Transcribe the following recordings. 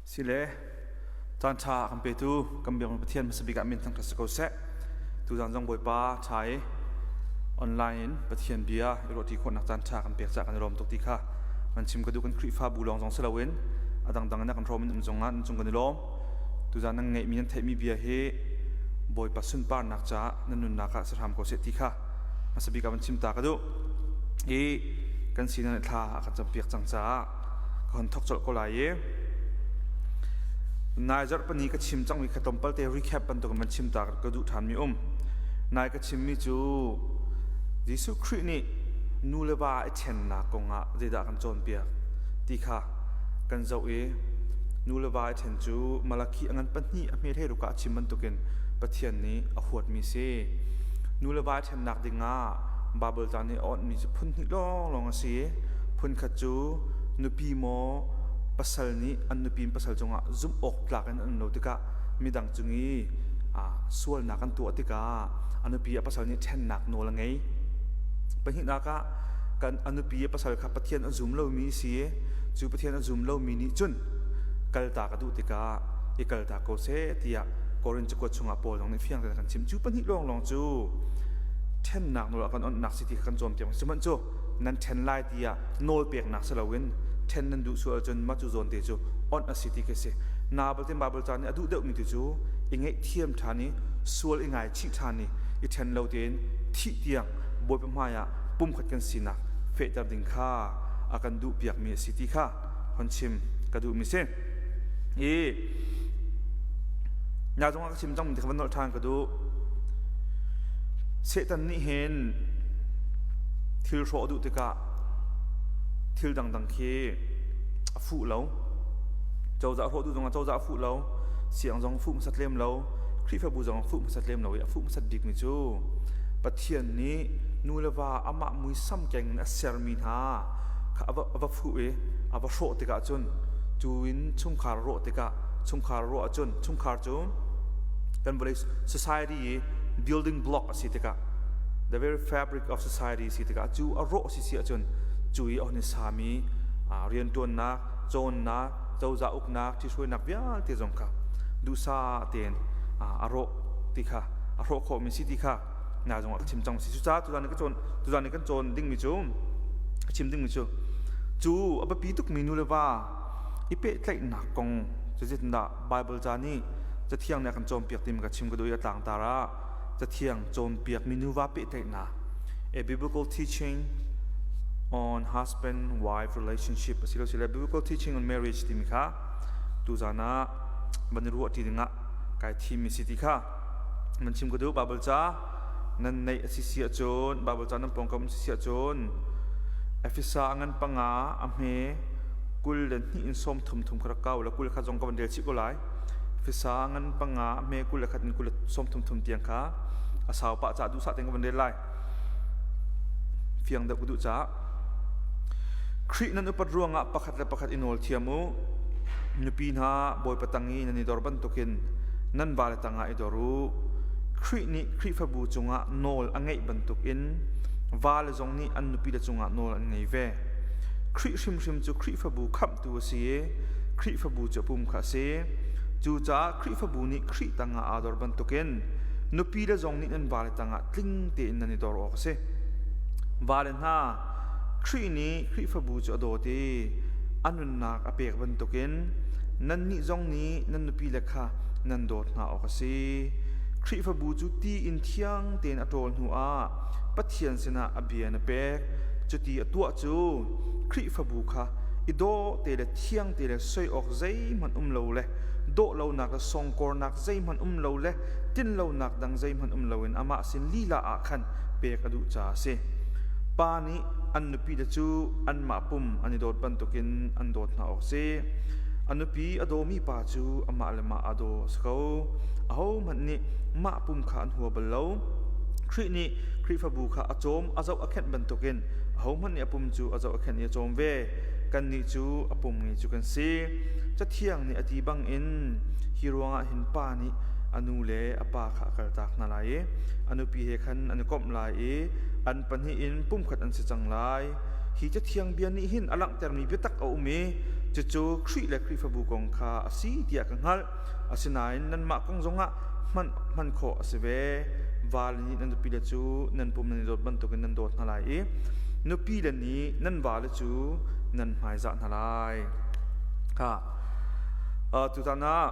Sile caan ṭha a kan petu kan biakmi Pathian hmasa bik ah min thangṭhat si ko seh. Tuzaan zong Bawipa ṭha i online in Pathian bia i ruahṭi khawhnak caan ṭha kan pek caah kan i lawm tuk ti kha kan chim ka duh. Kan Khrihfabu lawng zong si loin a dangdang in a kan hrawm in um zongah nan cung kan i lawm. Tuzaan nan ngeihmi nan theihmi bia hi Bawipa sunparnak caah nan nunnak ah si hram ko seh ti kha hmasa bik ah van chim ta ka duh. I kan sinan thla a kan campiak cang caah ka hon thok colh ko lai i nai zarh pahnih ka chim cangmi kha tlawmpal te recap bantuk in van chim ta ka duh ṭhanmi um. Nai ka chimmi cu Jesuh Khrih nih nu le va i ṭhennak kongah zeidah kan cawnpiak ti kha kan zoh i nu le va i ṭhen cu Malakhi a ngan pahnih a hme hlei ruk ah a chim bantukin Pathian nih a huatmi si. Nu le va i ṭhennak dingah Baibal ca nih a awnhmi cu phun hnih lawnglawng a si. Phunkhat cu nupi maw pasal nih an nupi in pasal cungah zumh awk tlak in an um lo tikah midang cung i sualnak an tuah tikah a nupi a pasal nih ṭhennak nawl a ngei. Pahnihnak ah kan a nupi a pasal kha Pathian a zum lomi a si i cu Pathian a zum lomi nih cun kaltak a duh tikah i kaltak ko seh tiah Korin cakuat chungah Paul zong nih fiang tein a kan chimh. Cu pahnih lawnglawng cu ṭhennak nawl a kan onhnak si ti kha kan cawnpiak. Sihmanhsehlaw cu nan ṭhen lai tiah nawl peknak si loin ṭhen nan duh sual ahcun mah cu zawn te cu onh a si ti khi si. Na balte Baibal ca nih a duh deuhmi tu cu i ngaihthiam ṭhan i sual i ngaichih ṭhan i i ṭhen lo tein thih tiang Bawipa hmaiah pumkhat kan sinak fehter ding kha a kan duhpiakmi a si ti kha hon chim ka duhmi si. I nya zongah ka chim cangmi ti kha van nolh ṭhan ka duh. Satan nih hin thil hrawh duh tikah thil dangdang khi a fuh lo. Cozah hrawh duh zongah cozah a fuh lo, siang zong fuh hmasat lem lo, Khrihfabu zong fuh hmasat lem lo i a fuh hmasat bikmi cu Pathian nih nu le va amah muisam keng in a sermi hna kha a va fuh i a va hrawh tikah cun cu in chungkhar rawh tikah chungkhar rawh ahcun chungkhar cu kan vawlei society i building block a si tikah the very fabric of society si tikah cu a rawh si si ahcun cu i a hun i sami rianṭuannak cawnnak cozah uknak ṭhihruainak vialte zong kha duhsah tein a rawh ti kha a hrawh khawhmi si ti kha na zong ah ka chim cang si. Cucaah tuzan kan cawn tuzan kan cawn dingmi cu ka chim dingmi cu cu a biapi tukmi nu le va i pehtlaihnak kong cu zeitindah Baibal ca nih Cathiang nih a kan cawnpiak timi ka chim ka duh i a tlangtar ah Cathiang cawnpiakmi nuva pehtlaihnak, a biblical teaching on husband wife relationship asilosile biblical teaching on marriage timi kha tuzan ah van i ruah ṭi dingah kai thimmi si ti kha nan chim ka duh. Baibal ca nan neih a si si ahcun, Baibal ca nan pawngkam si si ahcun, Efesa a ngan panga a hme 22 in 33 kha rak kau la, 20 kha zong ka van rel chih ko lai. Fisa ngan panga hme 21 in 33 tiang kha a sau pah caah duhsah tein ka van rel lai. Fiang deuh ka duh caah. Khrih nan upat ruangah pakhat le pakhat i nawl thiam u. Nupi hna, Bawipa tang i nan i dor bantukin nan vale tangah i dor u. Khrih nih Khrihfabu cungah nawl a ngeih bantukin vale zong nih an nupile cungah nawl an ngei ve. Khrih hrimhrim cu Khrihfabu khamhtu a si i Khrihfabu cu a pum kha a si. Cucaah Khrihfabu nih Khrih tangah aa dor bantukin nupile zong nih nan vale tangah tling tein nan i dor awk a si. Vale hna, Khrih nih Khrihfabu cu a dawt i a nunnak a pek bantukin nannih zong nih nan nupile kha nan dawt hna awk a si. Khrihfabu cu ti in thiang tein a ṭawl hnuah Pathian sinah a bia na pek. Cuti a tuah cu Khrihfabu kha i dawh te le thiang te le soi awk zeihmanh um lo le dawh lonak le songkornak zeihmanh um lo le tinlonak dang zeihmanh um loin amah sin lila ah khan pek a duh caah a si. Pa nih an nupile cu anmah pum an i dawt bantukin an dawt hna awk a si. A nupi a dawmi pa cu amah le mah aa daw a si ko. Ahohmanh nih mah pum kha an hua bal lo. Khrih nih Khrihfabu kha a cawm a zoh a khenh bantukin ahohmanh nih a pum cu a zoh a khenh i a cawm ve. Kannih cu a pum nge cu kan si. Cathiang nih a ti bangin hi ruangah hin pa nih a nu le a pa kha a kaltak hna lai i a nupi he khan an i komh lai i an pahnih in pumkhat an si cang lai. Hi cathiang bia nih hin a langhtermi biatak a um i Cucu Khrih le Khrihfabu kong kha a si tiah ka hngalh. Asinain nanmah kong zongah hman hman khawh a si ve. Vale nih nan nupile cu nan pum nan i dawt bantukin nan dawt hna lai i nupile nih nan vale cu nan hmaizah hna lai. Kha tutan ah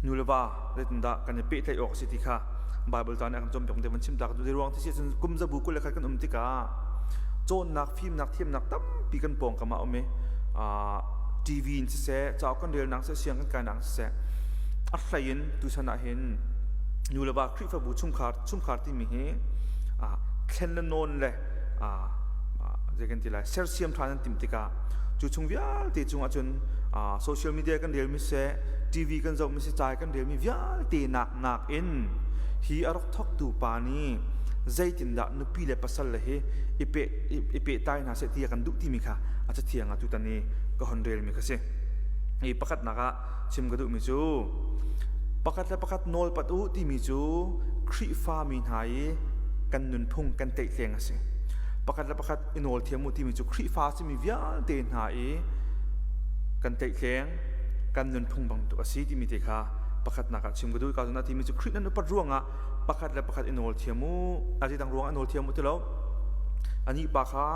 nu le va zeitindah kan i pehtlaih awk a si ti kha Bible ta nih a kan cawnpiak te van chim ta ka duh. Ruang ti si ahcun kum zabu 21 kan um tikah cawnnak, fimnak, thiamnak tampi kan pawngkam ah um i TV in siseh, cauk kan relnak siseh, siang kan kainak siseh, a hlei in tuchan ah hin nu le va Khrihfabu chungkhar chungkhar timi hi thlen le nawn le zei kan ti lai sersiam ṭhan an timh tikah cu chung vialte cungah cun social media kan relmi siseh, TV kan zohmi siseh, ca kan relmi vialte nak nakin hi a rak thawktu pa nih zeitindah nupi le pasal le hi i pe i pehtlai hna seh ti a kan duh timi kha a cathiang ah tutan i ka hon relmi kha si. Hi pakhatnak ah chim ka duhmi cu pakhat le pakhat nawlpat u timi cu Khrihfami hna i kan nunphung kan teihleng a si. Pakhat le pakhat i nawl thiam u timi cu Khrihfa simi vialte hna i kan teihleng kan nunphung bantuk a si timi te kha pakhatnak ah chim ka duh. Ka zon ah timi cu Khrih nan upat ruangah pakhat le pakhat i nawl thiam u a dang ruangah nawl thiam u ti lo anih pa kha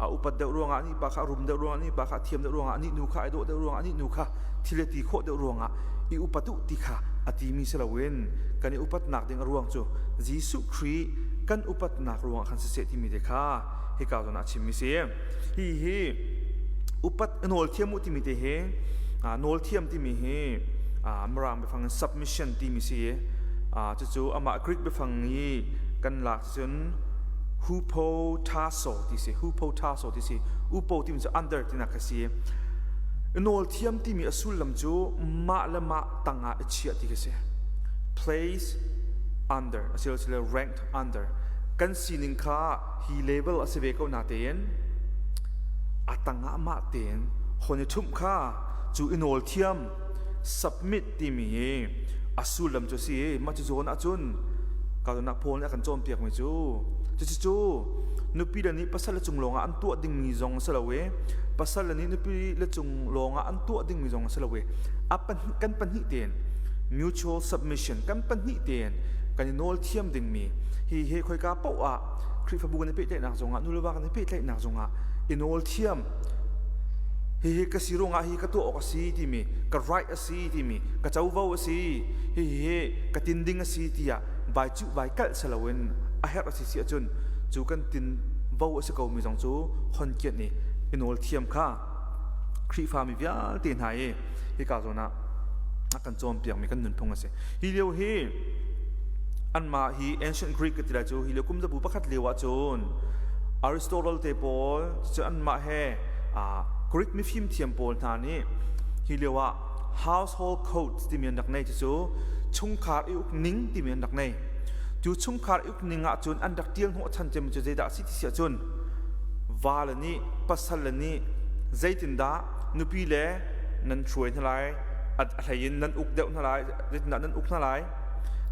a upat deuh ruangah anih pa kha a rum deuh ruangah anih pa kha a thiam deuh ruangah anih nu kha ai dawh deuh ruangah anih nu kha thil a ti khawh deuh ruangah i upat u ti kha a timi si loin kan i upatnak ding a ruang cu Jesuh Khrih kan upatnak ruangah khan siseh timi te kha hika zawn ah chimmi si hi hi upat nawl thiam u timi te hi nawl thiam timi hi Mirang biafang in submission timi si cucu amah Greek biafang i kan lak cun hupotasso ti si hupotasso ti si upo timi cu under tinak kha si nawl thiam timi a sullam cu mah le mah tangah i chiah ti kha si place under asilosile ranked under kan sining kha hi level a si ve ko na tein a tangah mah tein hon i ṭhumh kha cu i nawl thiam submit timi hi a sullam cu si i mah cu zawn ahcun ka zawn ah Paul nih a kan cawnpiakmi cu cucu nupi le nih pasal le cung lawngah an tuah dingmi zong a si lo i pasal le nih nupi le cung lawngah an tuah dingmi zong a si lo i a pahnih kan pahnih tein mutual submission kan pahnih tein kan i nawl thiam dingmi hi hi khoika paoh ah Khrihfabu kan i pehtlaihnak zongah nu le va kan i pehtlaihnak zongah i nawl thiam hihi ka si ruangah hi ka tuah awk a si timi ka right a si timi ka covo a si hihi ka tin ding a si tiah vai cuh vai kalh si loin a herh a si si ahcun cu kan tin vo a si komi zong cu hon kianh i i nawl thiam kha Khrihfami vialte hna i hika zawn ah a kan cawnpiakmi kan nunphung a si. Hi lio hi anmah hi ancient Greek ka ti lai cu hi lio kum zabu pakhat lio ah cun Aristotle te pawl cu anmah he Greek mifim thiam pawl hna nih hi lio ah household codes timi an rak nei cu chungkhar i uk ning timi an rak nei cu chungkhar i uk ning ah cun an rak tial hnawh chan cem cu zeidah a si ti si ahcun va le nih pasal le nih zeitindah nupi le nan hruai hna lai a hlei in nan uk deuh hna lai zeitindah nan uk hna lai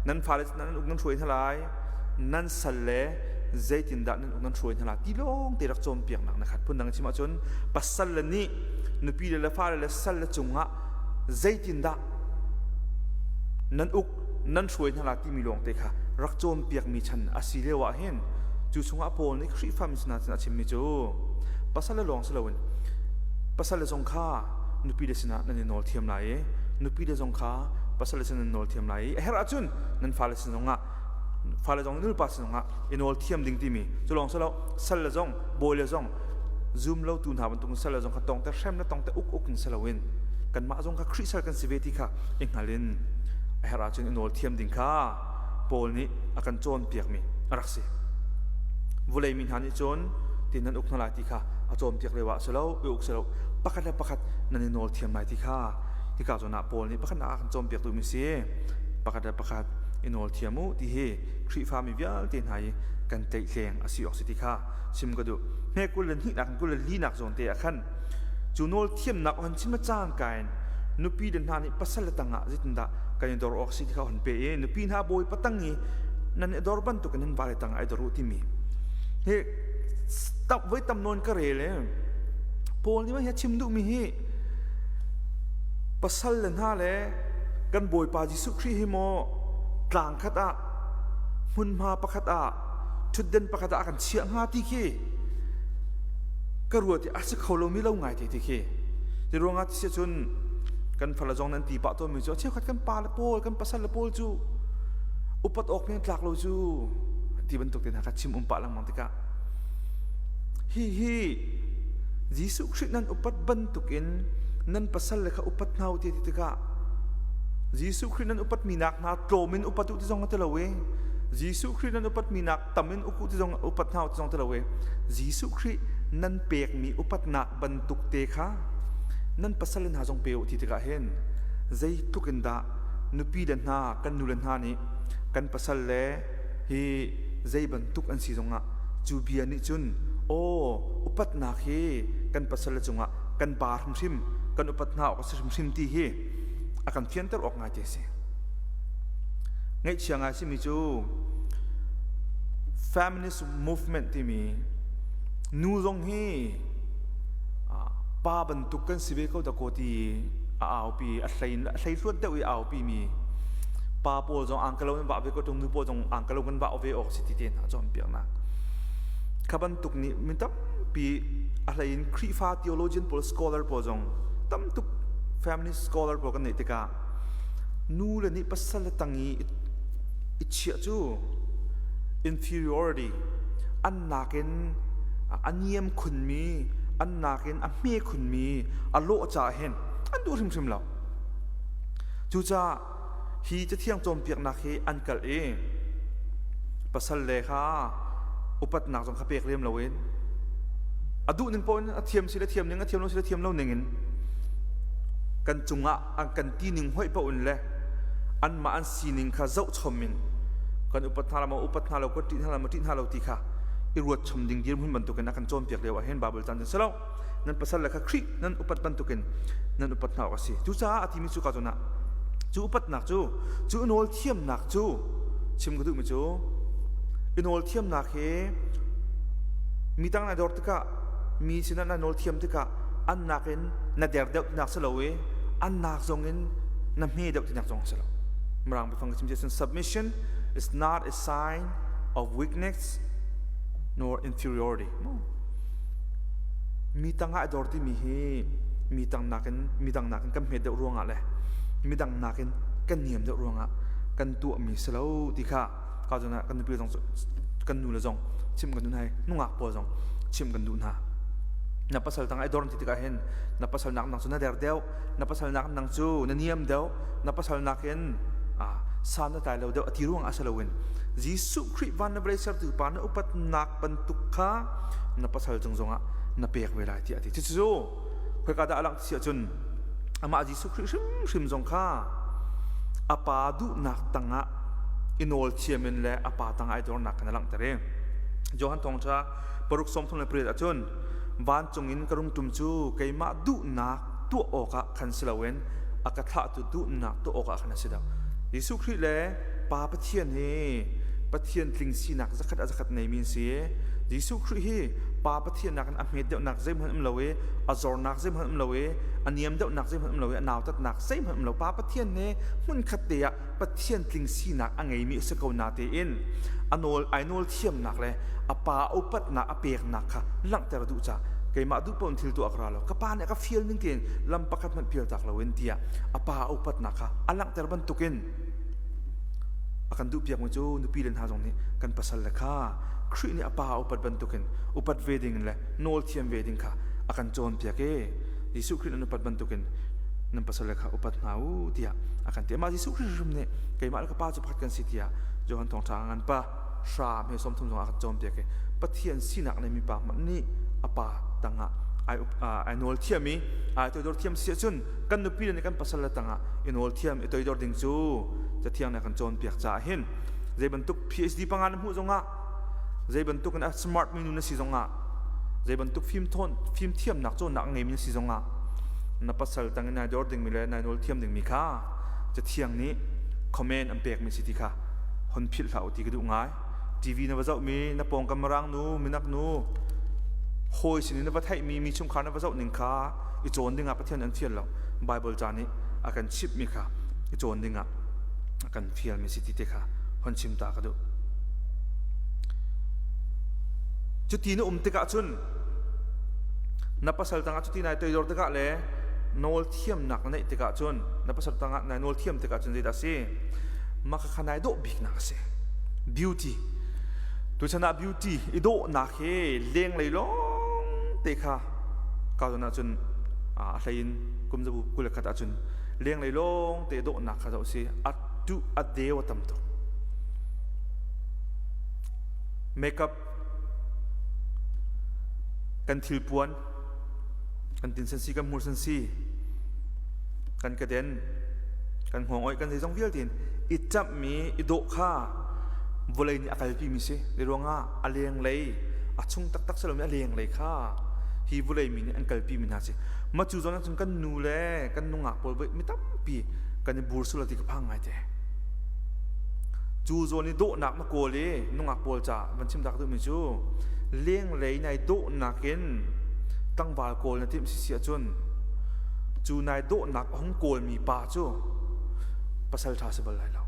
nan fale nan uk nan hruai hna lai nan sal le zeitindah nan uk nan hruai hna lai ti lawng te rak cawnpiaknak na khat phundang chim ahcun pasal le nih nupi le le fale le sal le cungah zeitindah nan uk nan hruai hna lai timi lawng te kha rak cawnpiakmi chan a si lio ah hin cu chungah Paul nih Khrihfa mi sinah a chimmi cu pasal le lawng si loin pasal le zong kha nupi le sinah nan i nawl thiam lai i nupi le zong kha pasal le sin nan nawl thiam lai i a herh ahcun nan fale sin zongah fale zong nupa sin zongah i nawl thiam ding timi cu lawng si lo sal le zong bawi le zong zum lo tu hna bantuk sal le zong kha tong te hrem le tong te uk uk in si loin kanmah zong kha Khrih sal kan si ve ti kha i hngal in a herh ahcun i nawl thiam ding kha Paul nih a kan cawnpiakmi a rak si. Vulei mi hna nih cun ti nan uk hna lai ti kha a cawnpiak lio ah si lo, i uk si lo, pakhat le pakhat nan i nawl thiam lai ti kha hika zawn ah Paul nih pakhat nak a kan cawnpiak duhmi si. Pakhat le pakhat i nawl thiam u ti hi Khrihfami vialte hna i kan tlaihtleng a si awk si ti kha chim ka duh. Hme 22 nak 24 nak zawn te ah khan cu nawl thiamnak hon chim cangka in nupi le hna nih pasal le tangah zeitindah kan i dor awk si ti kha hon pe i nupi hna bawi patang i nan i dor bantuk in nan vale tangah i dor u timi hi voi tam nawn ka rel i. Paul nih hi a chim duhmi hi pasal le hna le kan Bawipa Jesuh Khrih hi maw tlang khat ah hmunhma pakhat ah ṭhutden pakhat ah a kan chiah hnga ti khi ka ruat i a si kho lomi lo ngai te ti khi. Ti ruangah ti cun kan fale zong nan ti pah tawnmi cu cheukhat kan pa le pawl kan pasal le pawl cu upat awk men tlak lo cu ti bantuk te hna kha chim um pah lengmang tikah hi hi Jesuh Khrih nan upat bantukin nan pasal le kha upat hna u ti tikah Jesuh Khrih nan upat mi nak hna tlawm in upat u ti zong a ti lo i Jesuh Khrih nan upat mi nak tam in uku ti zong upat hna u ti zong ti lo i Jesuh Khrih nan pekmi upatnak bantuk te kha nan pasal le hna zong pe u ti tikah hin zeitluk in dah nupi le hna kan nu le hna nih kan pasal le hi zei bantuk an si zongah cu bia nih cun aw upatnak hi kan pasal le cungah kan ba hrimhrim kan upat hna awk a si hrimhrim ti hi a kan fianter awk ngai te si. Ngaihchia ngai simi cu feminist movement timi nu zong hi pa bantuk kan si ve ko da ko ti a aupi a hlei a hlei hluat deuh i aupi mi pa pawl zong angkalo in vah ve ko tung nu pawl zong angkalo kan vah ve awk si ti te hna cawnpiaknak kha bantuk nih mi tampi a hlei in Khrihfa theologian pawl scholar pawl zong tamtuk feminist scholar pawl kan neih tikah nu le nih pasal le tang i i chiah cu inferiority an nakin a niam khunmi an nakin a hme khunmi a lawh caah hin an duh hrimhrim lo. Cucaah hi cathiang cawnpiaknak hi an kalh i pasal le kha upatnak zong kha pek lem loin a duh ning paoh in a thiam si le thiam ning a thiam lo si le thiam lo ning in kan cungah an kan ti ning hoih paoh in le anmah an sining kha zohchom in kan upat hna lo maw upat hna lo kan ṭih hna lo maw ṭih hna lo ti kha i ruat chom ding dirhmun bantukin a kan cawnpiak lio ah hin Bible caan cun si lo nan pasal le kha Khrih nan upat bantukin nan upat hna awk a si. Cucaah a timi cu ka zawn ah cu upatnak cu cu nawl thiamnak cu chim ka duhmi cu i nawl thiamnak hi mi tang na dor tikah mi sinah na nawl thiam tikah an nakin na der deuh tinak si lo i an nak zong in na hme deuh tinak zong si lo. Mirang biafang ka chim cun submission is not a sign of weakness nor inferiority. Mi tangah a dor timi hi mi tang nakin mi dang nakin kan hmet deuh ruangah le midang nakin kan niam deuh ruangah kan tuahmi si lo ti kha ka zon ah kan nupi zong kan nu le zong chim kan duh hna nungak pawl zong chim kan duh hna. Na pasal tangah i dor ti tikah hin na pasal nak nang cu na der deuh, na pasal nak nang cu na niam deuh, na pasal nakin san na tlai lo deuh a ti ruangah si loin Jesuh Khrih van na vawlei sertu pa na upatnak bantuk kha na pasal cung zongah na pek ve lai tiah a ti. Cucu khoika dah a langh si ahcun amah Jesuh Khrih hrimhrim zong kha a pa duhnak tangah i nawl thiam in le a pa tangah ai dornak khan a langhter i Johan Thawngṭha paruk 38 ahcun vancung in ka rung ṭum cu keimah duhnak tuah awkah khan si loin a ka thlahtu duhnak tuah awkah khan a si deuh. Jesuh Khrih le Pa Pathian hi Pathian tling sinak zakhat a zakhat neimi an si. Jesuh Khrih hi Pa Pathian nakin a hmet deuhnak zeihmanh um lo i a zornak zeihmanh um lo i a niam deuhnak zeihmanh um lo i a nautatnak zeihmanh um lo. Pa Pathian he hmunkhat te ah Pathian tling sinak a ngeimi a si ko na tein a nawl ai nawl thiamnak le a pa upatnak a peknak kha langhter duh caah keimah duh paoh in thil tuah ka ra lo ka pa nih a ka fial ning tein lam pakhat hmanh pial tak loin tiah a pa upatnak kha a langhter bantukin a kan duhpiakmi cu nupi le hna zong nih kan pasal le kha Khrih nih a pa upat bantukin upat ve ding le nawl thiam ve ding kha a kan cawnpiak i Jesuh Khrih nan upat bantukin nan pasal le kha upat hna u tiah a kan ti. Mah Jesuh Khrih hrim nih keimah le ka pa cu pakhat kan si tiah Johan Thawngṭha ngan pa hram he 30 zong a kan cawnpiak i Pathian sinak nei mi pa hmanh nih a pa tangah ai ai nawl thiam i ai toidor thiam si ahcun kan nupi le nih kan pasal le tangah i nawl thiam i toidor ding cu cathiang nih a kan cawnpiak caah hin zei bantuk PhD panga na hmuh zongah zei bantuk in a smart mi nu na si zongah zei bantuk fimthawn fimthiamnak cawnnak a ngeimi na si zongah na pasal tang in nai dor dingmi le nai nawl thiam dingmi kha cathiang nih comment an pekmi si ti kha hon philh hlah u ti ka duh ngai. TV na va zohmi na pawngkam mirang nu minak nu. Hawi sinin na va theihmi mi chungkhar na va zoh ning kha i cawn dingah Pathian an fial lo. Bible ca nih a kan chimhmi kha i cawn dingah a kan fialmi si ti te kha hon chim ta ka duh. Cuti na um tikah cun na pasal tangah cuti nai toidor tikah le nawl thiamnak na neih tikah cun na pasal tangah nai nawl thiam tikah cun zeidah a si? Mah kha nai dawh biknak a si. Beauty. Tuchan ah beauty i dawhnak hi lenglei lawng te kha ka zawn ahcun a hlei in kum zabu 21 ahcun lenglei lawng te dawhnak kha zoh si a tu a deu a tam tuk. Makeup kan thilpuan kan tin sensi kan hmur sensi kan kaden kan hngawng oi kan zeizong vialte in i camhmi i dawh kha vawlei nih a kalpi mi si i ruangah a lenglei a chung taktak si lomi a lenglei kha hi vawlei mi nih an kalpi mi hna si ma cu zawn ahcun kan nu le kan nungak pawl mi tampi kan i bur sula ti ka phang ngai te Cu zawn i dawhnak na kawl i nungak pawl ca van chim tak duhmi cu lenglei nai dawhnak in tlangval kawl na timh sisi ahcun cu nai dawhnak a hung kawlmi pa cu pasal ṭha si bal lai lo.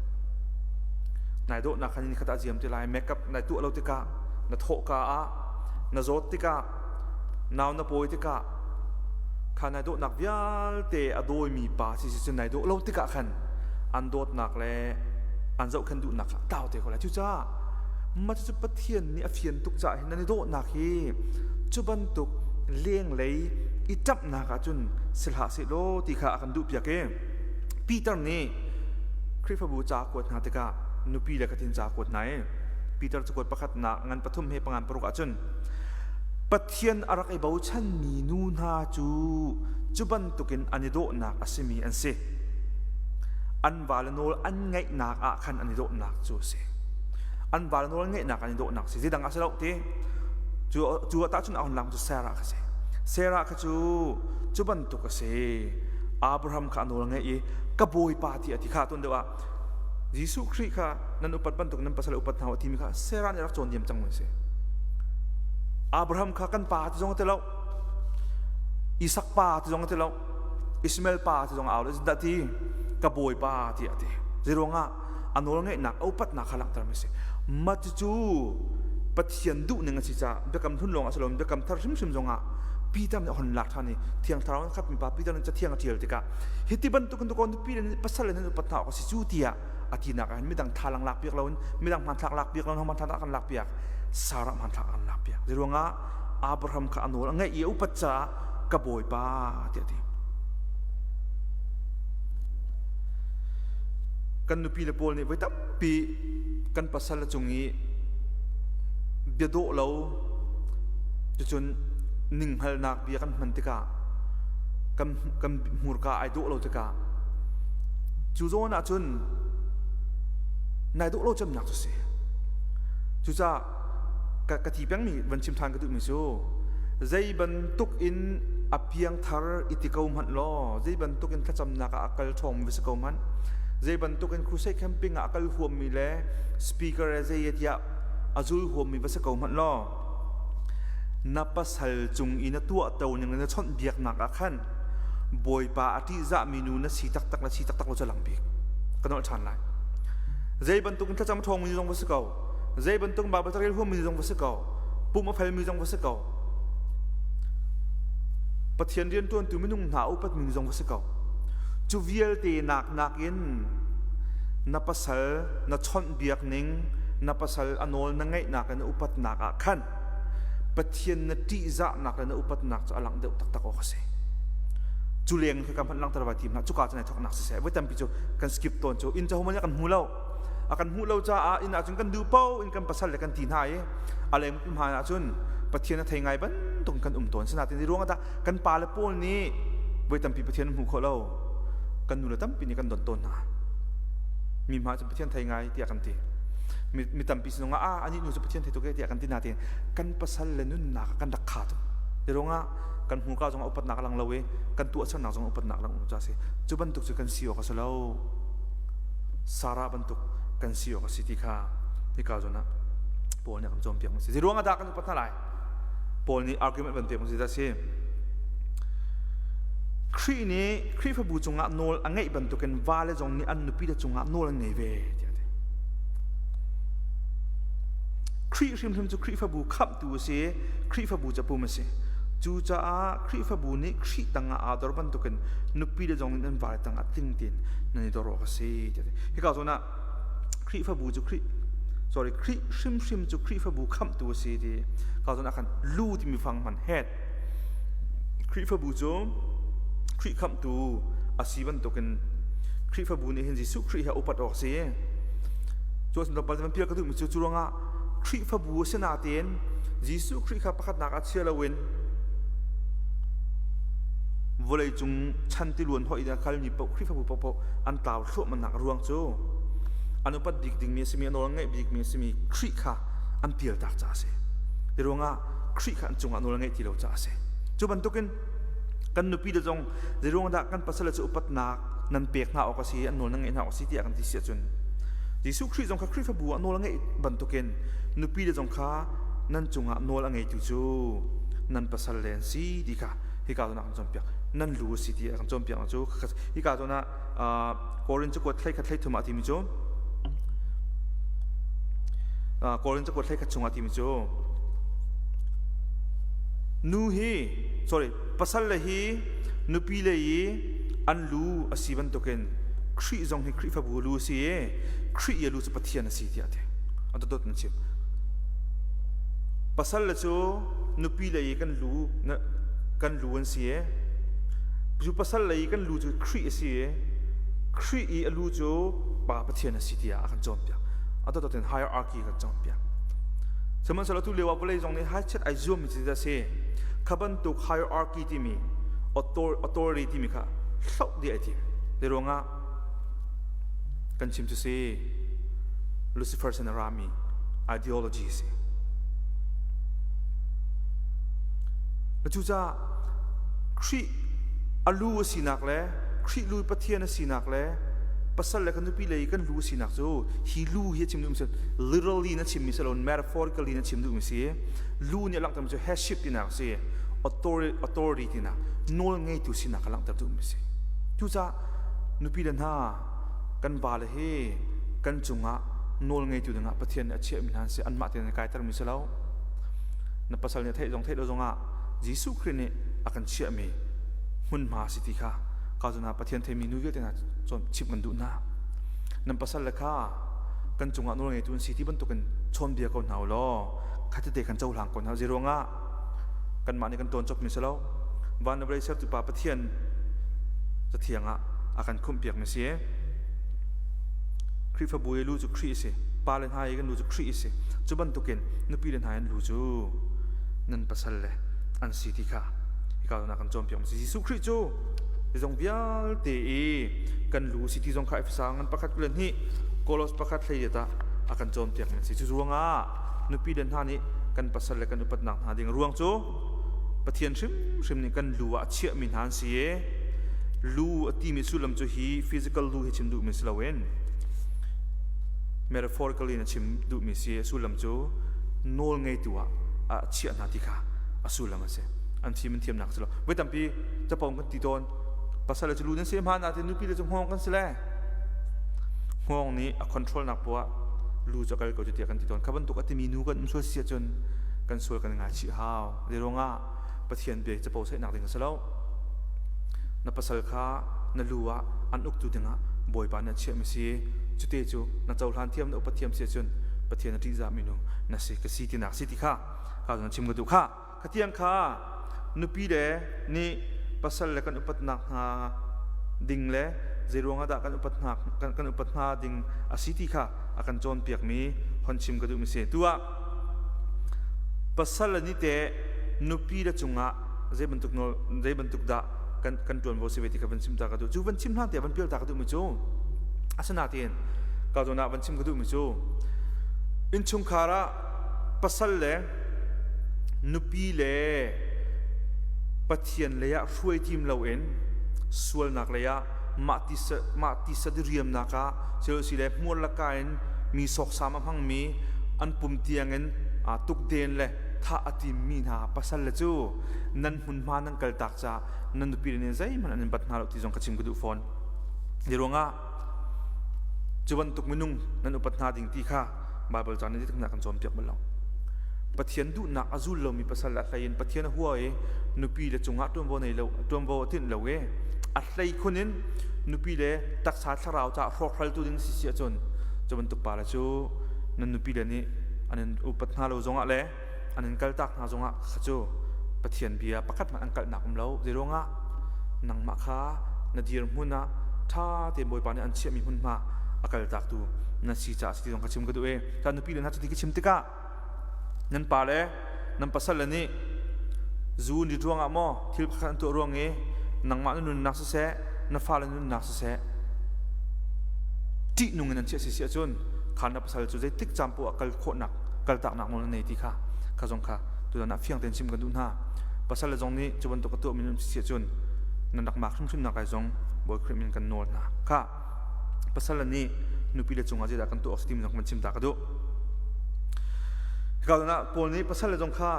Nai dawhnak khan ni khat ah ziam ti lai makeup nai tuah lo tikah na thawhka ah na zawt tikah nau na pawi tikah kha nai dawhnak vialte a dawimi pa si si cun nai dawh lo tikah khan an dawtnak le an zohkhenh duhnak kha tau te ko lai. Cucaah mah cucu Pathian nih a fian tuk caah hin nan i dawhnak hi cu bantuk lenglei i ṭamhnak ah cun si hlah sehlaw ti kha a kan duhpiak i Peter nih Khrihfabu ca a kuat hna tikah nupi le khatin ca a kuat hna i Peter cakuat pakhatnak ngan pathum he pangan paruk ah cun Pathian a rak i bochanmi nu hna cu cu bantukin an i dawhnak a simi an si. An vale nawl an ngaihnak ah khan an i dawhnak cu a si. An vale nawl an ngaihnak an i dawhnak si. Zeidang ah si lo ti. Cu cu ah tahchun a hun lang cu Sarah kha si. Sarah kha cu cu bantuk a si. Abraham kha a nawl ngaih i ka bawipa ti a ti kha tuan deuh ah Jesuh Khrih kha nan upat bantuk nan pasal upat hna u timi kha Sarah nih a rak cawn diam cang mi si. Abraham kha kan pa ti zong a ti lo. Isak pa ti zong a ti lo. Ishmael pa ti zong a au lo. Dah ti ka bawipa ti a ti. Zeiruangah a nawl ngeihnak a upatnak kha langhter mi si. Mah cu Pathian duhning a si caah biakam hlun lawng ah si loin biakam thar hrimhrim zongah Peter nih a hon lak ṭhan i Thiang Thlarau in khatmi pa Peter nih cathiang a ṭial tikah hiti bantukin tukaw nupi le pasal le nan upat hna awk a si cu tiah a tinak ah hin midang thalang lak piak loin midang hmanthlak lak piak loin hmanthlak kan lak piak Sarah hmanthlak kan lak piak zeiruangah Abraham kha a nawl a ngaih i a upat caah ka bawipa tiah a ti kan nupi le pawl nih voi tampi kan pasal cung i bia dawh lo cucun ninghngalnak bia kan hman tikah kan kan hmurka ai dawh lo tikah cu zawn ah cun nai dawh lo cemnak cu si cucaah ka, ka ti pengmi van chim ṭhan ka duhmi cu zei bantuk in a piangthar i ti ko hmanh law zei bantuk in thlacamnak ah a kal ṭhawngmi va si ko hmanh zei bantuk in crusade camping ah a kal huammi le speaker e zei tiah a zul huammi va si ko hmanh law na pasal cung i na tuahto ning le na chawnhbiaknak ah khan Bawipa a ṭihzahmi nu na si taktak le si taktak lo cu a lang bik ka nolh ṭhan lai zei bantuk in thlacam ṭhawngmi zong va si ko zei bantuk Baibal carel huammi zong va si ko pum a felmi zong va si ko Pathian rianṭuantu minung hna upatmi zong va si ko cu vialte nak nakin na pasal na chawnhbiak ning na pasal a nawl na ngaihnak le na upatnak ah khan Pathian na ṭihzahnak le na upatnak cu a langh deuh taktak awk a si. Cu leng khi ka hmanh langhter vai tim hlah cuka cu nai thawknak siseh voi tampi cu kan skip tawn cu inn cu hohmanh nih kan hmu lo a kan hmuh lo caah inn ahcun kan duh paoh in kan pasal le kan ti hna i a leng hmaan ahcun Pathian a thei ngai bantuk kan um tawn sinain hi ruangah dah kan pa le pawl nih voi tampi Pathian an hmu khawh lo kan nu le tampi nih kan don tawn hna mi hma cu Pathian thei ngai tiah kan ti mi tampi sinung ah anih nu cu Pathian thei tuk e tiah kan ti nain kan pasal le nunnak kan rak kha tuk ti ruangah kan hmurka zong upatnak lang lo i kan tuahsernak zong upatnak lang lo ca si cu bantuk cu kan si awk a si lo Sarah bantuk kan si awk a si ti kha hika zawn ah Paul nih a kan cawnpiak mi si. Zei ruangah dah kan upat hna lai? Paul nih argument van pek si dah si. Khrih nih Khrihfabu cungah nawl a ngeih bantukin vale zong nih an nupile cungah nawl an ngei ve tiah a ti. Khrih hrimhrim cu Khrihfabu khamhtu a si i Khrihfabu cu pum a si. Cucaah Khrihfabu nih Khrih tangah aa dor bantukin nupile zong nih nan vale tangah tling tein nan i dor awk a si tiah a ti. Hika zawn ah Khrihfabu cu Khrih sorry Khrih hrimhrim cu Khrihfabu khamhtu a si ti ka zawn ah khan lu timi fang hman head Khrihfabu cu Khrih khamhtu a si bantukin Khrihfabu nih hin Jesuh Khrih he upat awk a si. Cu a sin bal pial ka duhmi cu cu ruangah Khrihfabu a si natein Jesuh Khrih kha pakhatnak ah chia loin vawleicung chan tiluan hoih in a kalmi paoh Khrihfabu paohpaoh an tlau thluahmahnak ruang cu an upat bik dingmi a simi a nawl ngeih bikmi a simi Khrih kha an pialtak caah a si. Ti ruangah Khrih kha an cungah nawl a ngeih ti lo caah a si. Cu bantukin kan nupi le zong zeiruang dah kan pasal cu upatnak nan pek hna awk a si an nawl nan ngeih hna awk a si tiah kan ti si ahcun Jesuh Khrih zong kha Khrihfabu ah nawl a ngeih bantukin nupi le zong kha nan cungah nawl a ngeitu cu nan pasal le an si ti kha hika zawn ah kan cawnpiak nan lu a si ti a kan cawnpiak cu hika zawn ah Korin cakuat thlei khat thlei thum ah timi cu Korin cakuat thlei khat chungah timi cu nu hi sorry pasal le hi nupi le i an lu a si bantukin Khrih zong hi Khrihfabu lu a si i Khrih i a lu cu Pathian a si tiah a ti a dotdot in chim pasal le cu nupi le i kan lu kan lu an si i cu pasal le i kan lu cu Khrih a si i Khrih i a lu cu Pa Pathian a si tiah a kan cawnpiak a dotdot in hierarchy kan cawnpiak sihmanhsehlaw tu lio ah vawlei zong nih haichiat ai zuammi cu a si kha bantuk hierarchy timi authority timi kha hloh dih ai tim te ruangah kan chim cu si Lucifer sin a rami ideology si cucaah Khrih a lu a sinak le Khrih lu Pathian a sinak le pasal le kan nupi lei kan lu a sinak cu hi lu hi a chim duhmi si literally na chimmi si lo metaphorically na chim duhmi si lu nih a langhtermi cu headship tinak a si authority tinak nawl ngeitu sinak a langhter duhmi si cucaah nupi le hna kan vale hi kan cungah nawl ngeitu dingah Pathian nih a chiahmi hna an si anmah tein an kaitermi si lo na pasal nih a theih zong theih lo zongah Jesuh Khrih nih a kan chiahmi hmunhma si ti kha ka zuna Pathian theimi nu vialte hna chimh kan duh hna nan pasal le kha kan cungah nawl ngeitu an si ti bantukin chawnbia ko hna u law khatete kan cohlang ko hna zeiruangah kanmah nih kan tuan copmi si lo van le vawlei sertu pa Pathian cathiang ah a kan khumhpiakmi si Khrihfabu i lu cu Khrih a si pa le hna i kan lu cu Khrih a si cu bantukin nupi le hna in lu cu nan pasal le an si ti kha hika zawn ah kan cawnpiak si Jesuh Khrih cu zong vialte i kan lu si ti zong kha Efesa ngan pakhat 22 Kolos pakhat hlei ah a kan cawnpiak mi si cu ruangah nupi le hna nih kan pasal le kan upatnak hna ding ruang cu Pathian hrimhrim nih kan lu ah a chiahmi hna an si i lu a timi sullam cu hi physical lu hi chim duhmi si loin metaphorically na chim duhmi si a sullam cu nawl ngeitu ah a chiah hna ti kha a sullam a si an fim an thiamnak si lo voi tampi capong kan ti tawn pasal le cu lu nan si hma natin nupi le cu hngawng kan si le hngawng nih a control nak poah lu cu kal ko cu tiah kan ti tawn kha bantuk a timi nu kan um sual si ahcun kan sual kan ngaichih hau zei ruangah Pathian bia capo saihnak ding a si lo na pasal kha na lu ah an uktu dingah Bawipa nih a chiahmi si cute cu na cohlan thiam na upat thiam si ahcun Pathian a ṭihzahmi nu na si ka si tinak si ti kha ka zong chim ka duh kha khatiang kha nupi le nih pasal le kan upatnak hna ding le zeiruang ah dah kan upat hna kan upat hna ding a si ti kha a kan cawnpiakmi hon chim ka duhmi si tu ah pasal le nih teh nupi le cungah zei bantuk nawl zei bantuk dah kan kan ṭuanvo si ve ti kha van chim ta ka duh cu van chim hlan te van pial ta ka duhmi cu asinain ka zawn ah van chim ka duhmi cu innchungkhar ah pasal le nupi le Pathian lei ah hruai tim loin sualnak lei ah mah ti mah ti sadiriamnak ah si le hmuar laka in mi sawksam a hmangmi an pum tiangin tukden le thah a timmi hna pasal le cu nan hmunhma nan kaltak caah nan nupi le nih zeihmanh an in bat hna lo ti zong ka chim ka duh fawn. Hi ruangah cu bantuk minung nan upat hna ding ti kha Baibal ca nih zeitik kan cawnpiak bal lo. Pathian duhnak a zul lomi pasal a hlei in Pathian a hua i nupi le cungah ṭuanvo nei lo ṭuanvo a tinh lo i a hlei khun in nupi le taksa thlarau caah hrawkhraltu ding si si ahcun cu bantuk pa le cu nan nupi le nih an in upat hna lo zongah le an in kaltak hna zongah kha cu Pathian bia pakhat hmanh an kalhnak um lo. Zeiruangah nangmah kha na dirhmun ah ṭha tein Bawipa nih an chiahmi hmunhma a kaltaktu na si caah si ti zong ka chim ka duh i ka nupi le hna cuti ka chim tikah nan pa le nan pasal le nih zu ni ruangah maw thil pakhat an tuah ruang i nangmah na nunnak siseh na fale nunnak siseh ṭihnung in an chiah si si ahcun kha na pasal cu zeitik caan poah ah kal khawhnak kaltaknak nawl na nei ti kha kha zong kha tutan ah fiang tein chim kan duh hna. Pasal le zong nih cu bantuk a tuahmi nan si ahcun nan rak mak hrimhrim nak lai zong Bawi Khrih min kan nawl hna. Kha pasal le nih nupi le cungah zeidah kan tuah awk si timi zong kan chim ta ka duh. Hika zawn ah Paul nih pasal le zong kha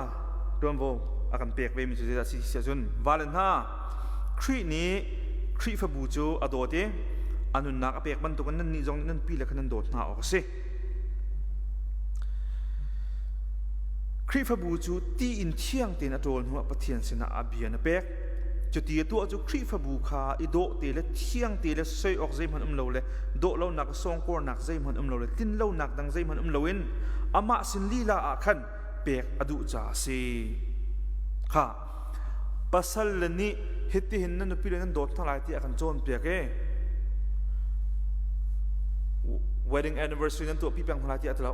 tuanvo a kan pek ve mi cu zeidah si si ahcun vale hna Khrih nih Khrihfabu cu a dawt i a nunnak a pek bantukin nannih zong nih nan pi le kha nan dawt hna awk a si. Khrihfabu cu ti in thiang tein a ṭawl hnuah Pathian sinah a bia na pek. Cuti a tuah cu Khrihfabu kha i dawh te le thiang te le soi awk zeihmanh um lo le dawh lonak sawngkawrnak zeihmanh um lo le tlin lonak dang zeihmanh um loin amah sin lila ah khan pek a duh caah a si. Kha pasal le nih hitihin na nupi le nan dawt hna lai tiah kan cawnpiak i wedding anniversary nan tuahpi peng hna lai tiah ti lo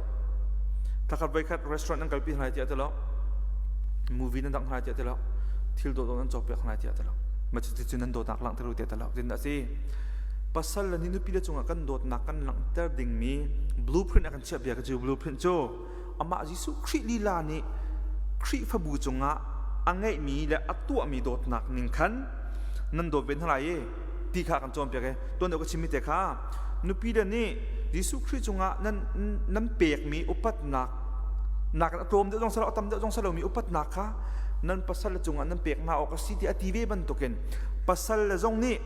thakhat voikhat restaurant nan kalpi hna lai tiah ti lo movie nan dang hna lai tiah ti lo thil dawt nan cawkpiak hna lai tiah ti lo ma cu nan dawtnak langhter u tiah ti lo tin a si pasal le nih nupi le cungah kan dawtnak kan langhter dingmi blueprint a kan chiah bia ka cu blueprint cu amah Jesuh Khrih lila nih Khrihfabu cungah a ngeihmi le a tuahmi dawtnak ning khan nan dawt ve hna lai i ti kha kan cawnpiak i tuan deuh ka chimmi te kha nupi le nih Jesuh Khrih cungah nan nan pekmi upatnak nakin a tlawm deuh zong salo a tam deuh zong salomi upatnak kha nan pasal le cungah nan pek hna awk a si ti a ti ve bantukin pasal le zong nih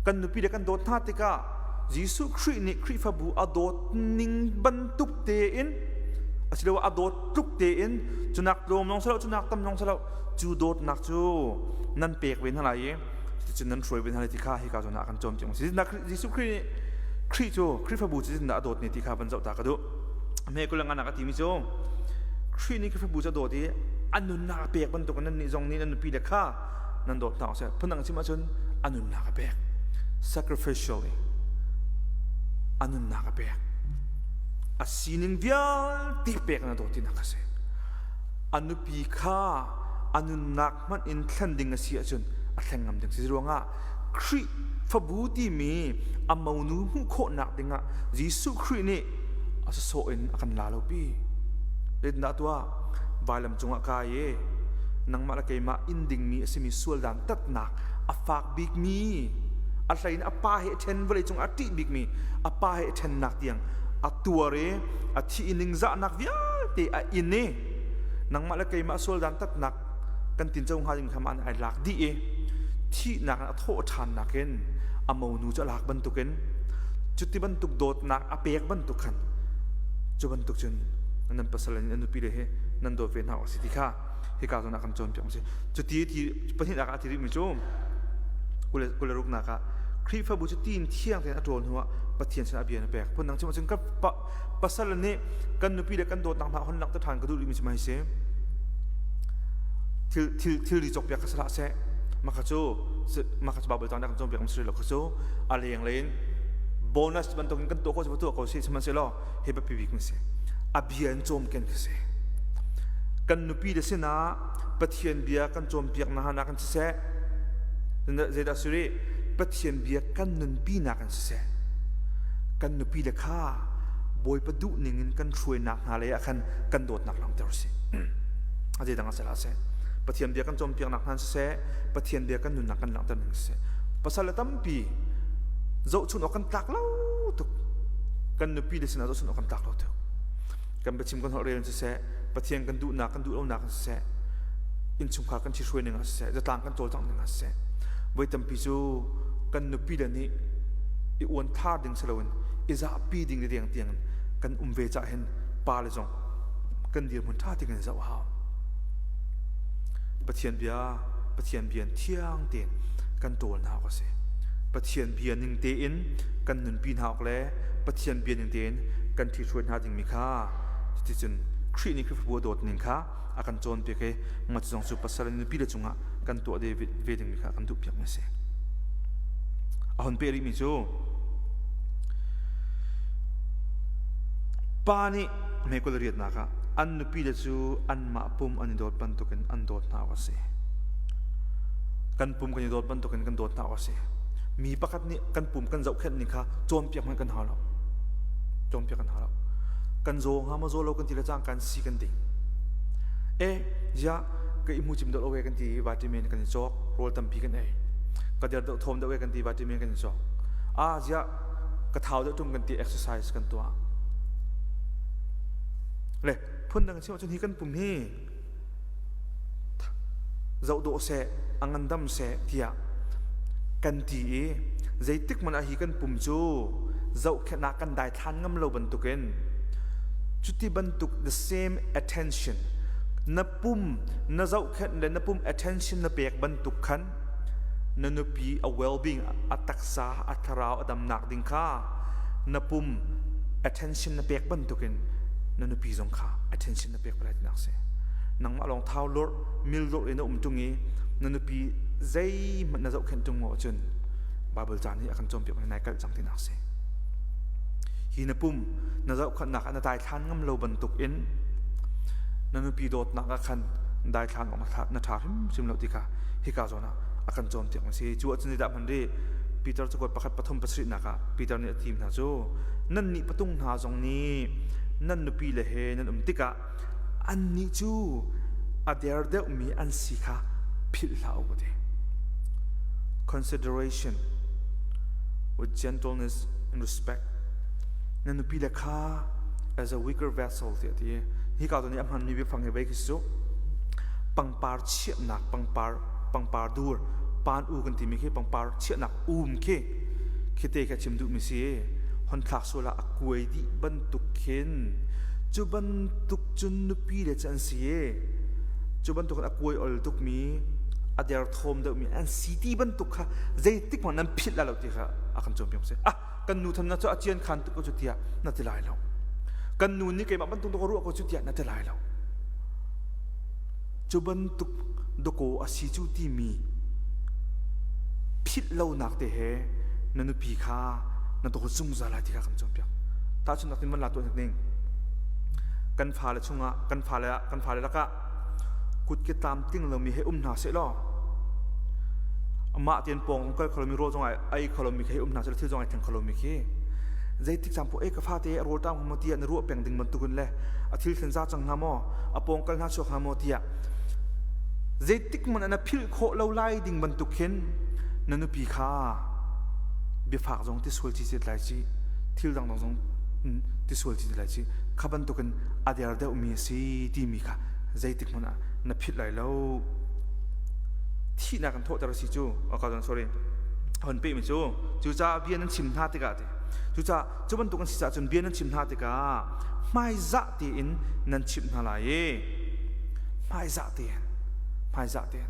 kan nupi le kan dawt hna tikah Jesuh Khrih nih Khrihfabu a dawt ning bantuk tein asiloah a dawt tluk tein cunak tlawm zong silo cunak tam zong silo cu dawtnak cu nan pek ve hna lai i cuticun nan hruai ve hna lai ti kha hika zawn ah kan cawn tiang si. Jesuh Khrih nih Khrih cu Khrihfabu cu zeitindah a dawt ne ti kha van zoh ta ka duh. Hme kul ngan a timi cu Khrih nih Khrihfabu cu a dawt i a nunnak a pek bantuk in nannih zong nih nan nupi le kha nan dawt hna seh. Phundang chim ahcun a nunnak a pek. Sacrificially a nunnak a pek. A sining vialte pek in a dawt tinak a si. A nupi kha a nunnak hmanh in thlen ding a si ahcun a thleng ngam ding si ruangah Khrih fabu timi a monu hmuh khawhnak dingah Jesuh Khrih nih a sawsawh in a kan la lo pi. Zeitindah tuah? Vailam cungah kai i nangmah le keimah inn dingmi a simi sual dan tatnak a fak bikmi a hlein a pa he ṭhen vawlei cung a ṭih bikmi a pa he ṭhennak tiang a tuar i a thi i ningzahnak vialte a in i nangmah le keimah sual dan tatnak kan tinco hnga ding kha mah nih ai lak dih i thihnak in a thawh ṭhannak in a monu cu a lak bantukin cuti bantuk dawtnak a pek bantuk khan cu bantuk cun nan pasal le nan nupi le he nan dawt ve hna awk a si ti kha hika zawn ah kan cawnpiak a si cuti ti pahnihnak ah a ti rihmi cu kul le ruknak ah Khrihfabu cu tiin thiang tein a ṭawl hnuah Pathian sinah bia na pek phundang chim ahcun ka pasal nih kan nupi le kan dawtnak hna hon langhter ṭhan ka duh rihmi cu mai si thil thil thilri cawkpiak kha salah seh maka cu maka cu Bible cang kan cawnpiak mi si lo kha cu a leng lein bonus bantukin kan tuah ko si tuah ko si sihmanhsehlaw hi biapi bik mi si a bia in cawmken khi si kan nupi le sinah Pathian bia kan cawnpiak na hana kan siseh zeidah suri Pathian bia kan nunpi nak kan siseh kan nupi le kha Bawipa duh ning in kan hruainak hna lei ah khan kan dawtnak langhter si a zeidang a seh seh Pathian bia kan cawnpiaknak hna siseh Pathian bia kan nunnak kan langhter ning siseh pasal le tampi zohchun awk kan tlak lo tuk kan nupi le sinah zohchun awk kan tlak lo tuk kan biachim kan holh rel siseh. Pathian kan duhnak kan duh lonak in siseh, innchungkhar kan ṭhihruai ning ah siseh, zatlang kan cawlcangh ning ah siseh, voi tampi cu kan nupi le nih i uan thar ding si loin i zahpi ding le deng tiang kan um ve cah hin pa le zong kan dirhmun ṭha tein kan zoh hau. Pathian bia Pathian bia thiang tein kan ṭawl hna awk a si. Pathian bia ning tein kan nunpi hna awk le Pathian bia ning tein kan ṭhihruai hna dingmi kha cuticun Khrih nih Khrihfabu a dawt ning kha a kan cawnpiak i mah cu zong cu pasal le nupi le cungah kan tuah ve dingmi kha kan duhpiakmi a si. A hon peh rihmi cu pa nih hmekul riatnak ah an nupi le cu anmah pum an i dawt bantukin an dawt hna awk a si. Kan pum kan i dawt bantukin kan dawt hna awk a si. Mi pakhat nih kan pum kan zohkhenh ning kha cawnpiak hmanh kan hau lo. Cawnpiak kan hau lo. Kan zaw hnga maw zaw lo kan ti le cang kan si kan ding. E ziah ka i hmu cim deuh lo e kan ti i vitamin kan i cawk rawl tampi kan ei. Ka der deuh thawm deuh e kan ti vitamin kan i cawk. Ah ziah ka thau deuh ṭung kan ti exercise kan tuah. Le phundang chim ahcun hi kan pum hi zoh dawh seh a ngandam seh tiah kan ti i zeitik hmanh ah hi kan pum cu zohkhenhnak kan daithlan ngam lo bantukin cuti bantuk the same attention na pum na zohkhenh le na pum attention na pek bantuk khan na nupi a well-being a taksa a thlarau a damnak ding kha na pum attention na pek bantukin na nupi zong kha attention na pek palai tinak si nangmah lawng thau lurh mil lurh in na um tung i na nupi zeihmanh na zohkhenh tung maw cun Bible ca nih a kan cawnpiak mi nai kalh cang tinak si hi na pum na zohkhenhnak ah na daithlan ngam lo bantuk in na nupi dawtnak ah khan daithlan awk na ṭha hrimhrim lo ti kha hika zawn ah a kan cawnpiak mi si cu ahcun zeidah hman rih Peter cakuat pakhat pathum pasarihnak ah Peter nih a thim hna cu nan nih patung hna zong nih nan nupi le he nan um tikah annih cu a der deuhmi an si kha philh hlah u ka ti. Consideration with gentleness and respect. Na nupi le kha as a weaker vessel tiah ti. Hi ka nih a hmanmi biafang hi vei khi cu pangpar chiahnak pangpar pangpar dur pan u kan timi khi pangpar chiahnak um khi khite kha chim duhmi si hon thlak sual ah a kuai dih bantuk khin cu bantuk cun nupi le cu an si i cu bantuk in a kuai ol tukmi a derthawm deuhmi an si ti bantuk kha zeitik hmanh nan philh lai lo ti kha a kan cawnpiak si ah kan nu than na cu a cian khan tuk ko cu tiah na ti lai lo kan nu nih keimah bantuk ka ruah ko cu tiah na ti lai lo Cu bantuk dawkaw a si cu timi philh lonak te he na nupi kha na dawt zungzal lai ti kha kan cawnpiak. Tahchunhnak in van la tuah ning. Kan fale chungah kan fale kan fale lakah kutke tlamtling lomi he um hna seh law amah tein pawng kal kho lomi rawl zong ai kho lomi khi um hna seh thil zong ai thleng kho lomi khi zeitik caan poh e ka fate a rawl ṭam maw tiah na ruah peng ding bantukin le a thil thlen za cang hnga maw a pawng kal hna chuak hnga maw tiah zeitik hmanh na philh khawh lo lai ding bantuk khin na nupi kha biafak zong ti sual chi set lai ci thil dang dang zong ti sual chi lai ci kha bantukin a der deuh mi a si timi kha zeitik hmanh ah na philh lai lo thihnak kan thawhter a si cu sorry hon pe mi cu cucaah bia nan chim hna tikah ti cucaah cu bantuk an si caah cun bia nan chim hna tikah hmaizah tein nan chimh hna lai i hmaizah tein hmaizah tein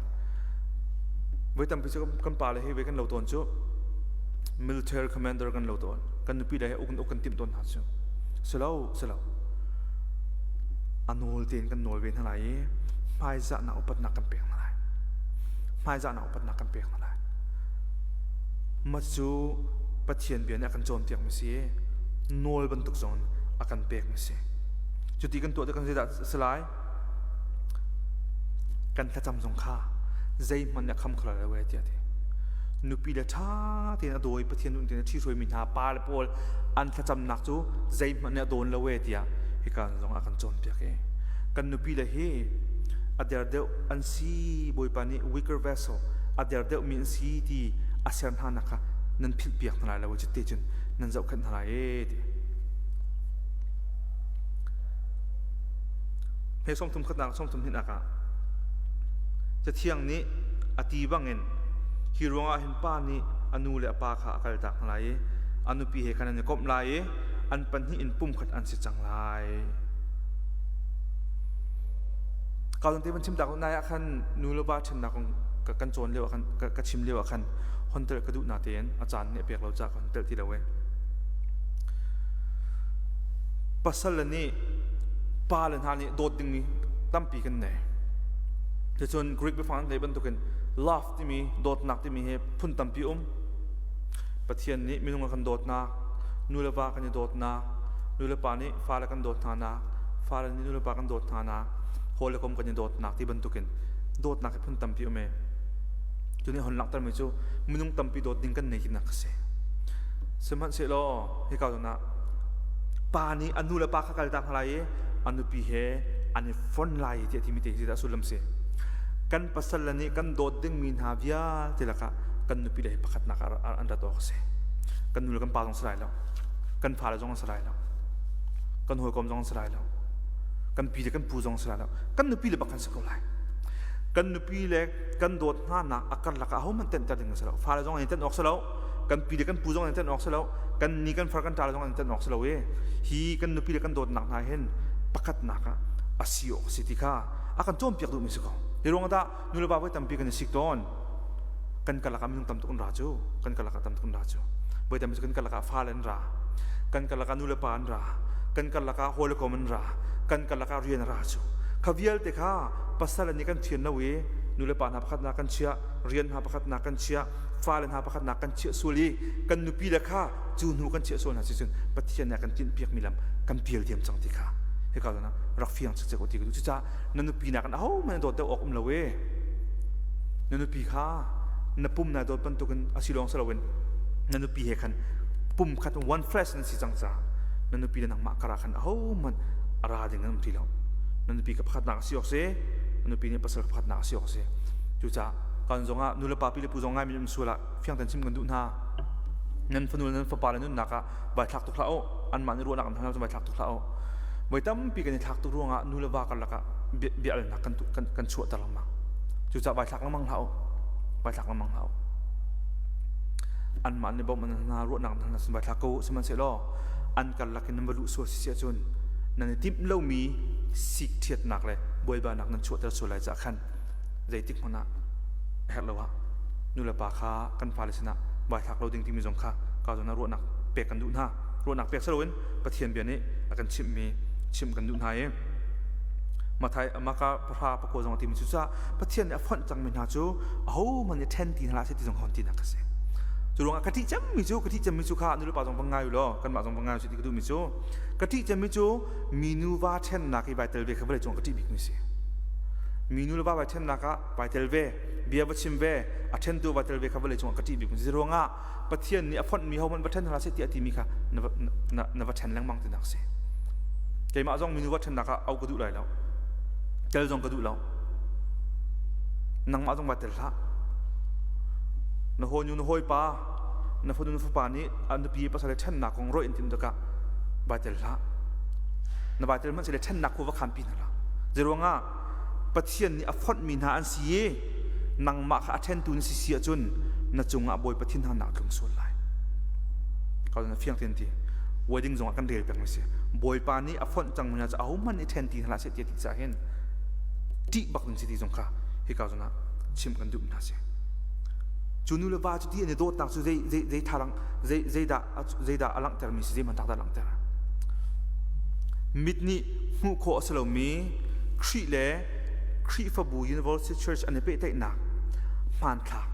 voi tampi cu kan pa le he ve kan lo tawn cu military commander kan lo tawn kan nupi le he uk uk kan timh tawn hna cu silo silo a nawl tein kan nawl ve hna lai i hmaizahnak upatnak kan pek hna lai hmaizahnak upatnak kan pek hna lai mah cu Pathian bia nih a kan cawnpiakmi si nawl bantuk zong a kan pekmi si cuti kan tuah tik kan zeidah si lai kan thlacam zong kha zeihmanh nih a kham kho lai lo e tiah ti nupi le ṭha tein a dawi Pathian nun tein a ṭhihruaimi hna pa le pawl an thlacamnak cu zeihmanh nih a dawn lo e tiah hika zong a kan cawnpiak i kan nupi le hi a der deuh an si Bawipa nih weaker vessel a der deuhmi an si ti a ser hna nak kha nan philh piak hna lai lo cuti cun nan zohkhenh hna lai e ti. Hme sawmthum khatnak sawmthum hnihnak ah Cathiang nih a ti bangin hi ruangah hin pa nih a nu le a pa kha a kaltak hna lai i a nupi he khan an i komh lai i an pahnih in pumkhat an si cang lai. Ka te van chim tak nai ah khan nu le va ṭhennak kong kan cawn lio ah khan ka chim lio ah khan hon tel ka duh na tein a caan nih a pek lo ca ka hon tel ti lo e. Pasal le nih pa le hna nih dawt dingmi tampi kan nei. Cucun Greek biafang an lei bantukin love timi dawtnak timi hi phun tampi um. Pathian nih minung a kan dawtnak, nu le va kan i dawtnak, nu le pa nih fale kan dawt hna nak, fale nih nu le pa kan dawt hna nak, hawi le kom kan i dawtnak ti bantukin dawtnak hi phun tampi um e. Cu nih hon langhtermi cu minung tampi dawt ding kan nei tinak a si. Sihmanhsehlaw hika zawn ah pa nih a nu le pa kha kaltak hna lai i a nupi he an i fon lai tiah timi te hi dah sullam si. Kan pasal le nih kan dawt dingmi hna vialte lakah kan nupi le hi pakhatnak ah an rat awk a si. Kan nu le kan pa zong si lai lo. Kan fale zong an si lai lo. Kan hawikom zong an si lai lo. Kan pi le kan pu zong si lai lo. Kan nupi le bak kan si ko lai. Kan nupi le kan dawt hna nak a karlak ah ahohmanh tenhter ding a si lo. Fale zong an i tenh awk si lo. Kan pi le kan pu zong an i tenh awk si lo. Kan ni kan far kan ṭa le zong an i tenh awk si lo i hi kan nupi le kan dawtnak hna hin pakhatnak ah a si awk a si ti kha a kan cawnpiak duhmi si ko. Hi ruangah dah nu le va voi tampi kan i sik tawn. Kan karlak ah minung tam tuk an ra cu. Kan karlak ah tam tuk an ra cu. Voi tampi cu kan karlak ah fale an ra. Kan karlak ah nu le pa an ra. Kan karlak ah hawi le kom an ra. Kan karlak ah rian a ra cu. Kha vialte kha pasal nih kan thian lo i nu le pa hna pakhatnak kan chiah, rian hna pakhatnak kan chiah, fale hna pakhatnak kan chiah sual i kan nupi le kha cu hnu kan chiah sual hna si cun Pathian nih a kan tinhpiakmi lam kan pial diam cang ti kha hika zawn ah rak fiang cikcek u ti ka duh. Cucaah na nupi nakin ahohmanh dawt deuh awk um lo e. Na nupi kha na pum naa dawt bantukin a si lawng si loin na nupi he khan pum khat one flesh nan si cang caah na nupi le nangmah karah khan ahohmanh a ra ding an um ti lo. Na nupi ka pakhatnak a si awk si, na nupi nih pasal ka pakhatnak a si awk a si. Cucaah kan zongah nu le pa pi le pu zong ngai mi um sual ah fiang ten chim kan duh hna. Nan fanu le nan fapa le nunnak ah vai thlak tuk hlah u. Anmah nih ruahnak an hal vai thlak tuk hlah u. Voi tampi kan i thlak tuk ruangah nu le va karlak ah bia alnak kan kan kan chuahter lengmang. Cucaah vai thlak lengmang hlah u. Vai thlak lengmang hlah u. Anmah nih bawmh an hna ruahnak an hal vai thlak ko sihmanhsehlaw an karlak in nan va luh sual si ahcun nan i timh lomi sikṭhiatnak le buaibainak nan chuahter sual lai caah khan zeitik hmanh ah a herh lo ah nulepa kha kan fale sinah vai thlak lo ding timi zong kha ka zawn ah ruahnak pek kan duh hna. Ruahnak pek si loin Pathian bia nih a kan chimhmi chimh kan duh hna i Mathai Maka pahra pakua zong a timi cu caah Pathian nih a fonh cangmi hna cu ahohmanh nih ṭhen ti hna hlah seh ti zong kha tinak a si. Cu ruangah ka ṭih cemmi cu ka ṭih cemmi cu kha nulepa zong va ngai u law kanmah zong va ngai u sih ti ka duhmi cu ka ṭih cemmi cu minu va ṭhennak i vai tel ve kha vawlei cung ka ṭih bikmi si. Minu le va vai ṭhennak ah vai tel ve, bia va chim ve, a ṭhentu va tel ve kha vawlei cungah ka ṭih bikmi si. Ruangah Pathian nih a fonhmi hohmanh va ṭhen hna seh tiah a timi kha na va ṭhen lengmang tinak a si. Keimah zong minu va ṭhennak ah auh ka duh lai lo. Tel zong ka duh lo. Nangmah zong va tel hlah. Na hawinu na hawipa, na fanu na fapa nih a nupi pasal he ṭhennak kong rawih in tim tikah vai tel hlah. Na vai tel hmanh sile ṭhennak khu va khanpi hna hlah. Zeiruangah Pathian nih a fonhmi hna an si i nangmah kha a ṭhentu na si si ahcun na cungah Bawipa thinhangnak a tlung sual lai. Ka na fiang tein ti. Wedding zongah kan rel peng si. Bawipa nih a fonh cangmi hna cu ahohmanh nih ṭhen ti hna hlah seh tiah ti caah hin ṭih bak ding si ti zong kha hika zawn ah chim kan duh hna si. Cu nu le va cu ti an i dawtnak cu zei zei zei thalang zei zeidah zeidah a langhtermi si zei hmantlak dah a langhter. Mit nih hmuh khawh a si lomi Khrih le Khrihfabu University Church an i pehtlaihnak hmanthlak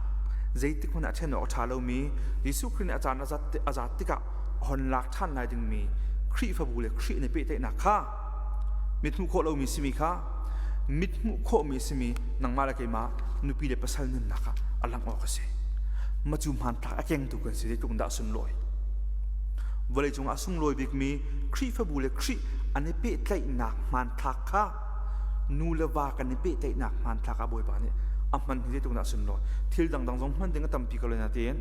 zeitik hmanh ah ṭhen awk a ṭha lomi Jesuh Khrih nih a caan a zat tikah a hon lak ṭhan lai dingmi Khrihfabu le Khrih an i pehtlaihnak kha mit hmuh khawh lomi simi kha mit hmuh khawhmi simi nangmah le keimah nupi le pasal nunnak ah a langh awk a si. Macu hmanthlak a kengtu kan si zeitluk dah sunlawi. Vawleicung ah sunglawi bikmi Khrihfabu le Khrih an i pehtlaihnak hmanthlak kha nu le va kan i pehtlaihnak hmanthlak ah Bawipa nih a hman hi zeitluk dah sunlawi. Thil dangdang zong hman ding a tampi ko lai natein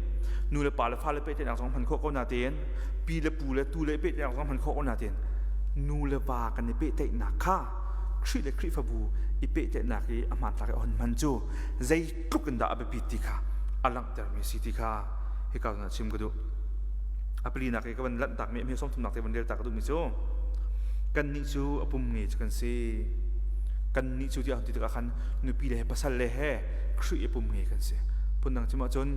nu le pa le fale pehtlaihnak zong hman khawh ko natein pi le pu le tu le pehtlaihnak zong hman khawh ko natein nu le va kan i pehtlaihnak kha Khrih le Khrihfabu i pehtlaihnak i a hmanthlak i a hun hman cu zeitluk in dah a biapit ti kha a langhtermi a si ti kha hika zawn ah chim ka duh. A palinak i ka van lanhtakmi a hme sawmthumnak te van rel ta ka duhmi cu kannih cu a pum nge cu kan si. Kannih cu tiah hun ti tikah khan nupi le he pasal le he Khrih i pum nge kan si. Phundang chim ahcun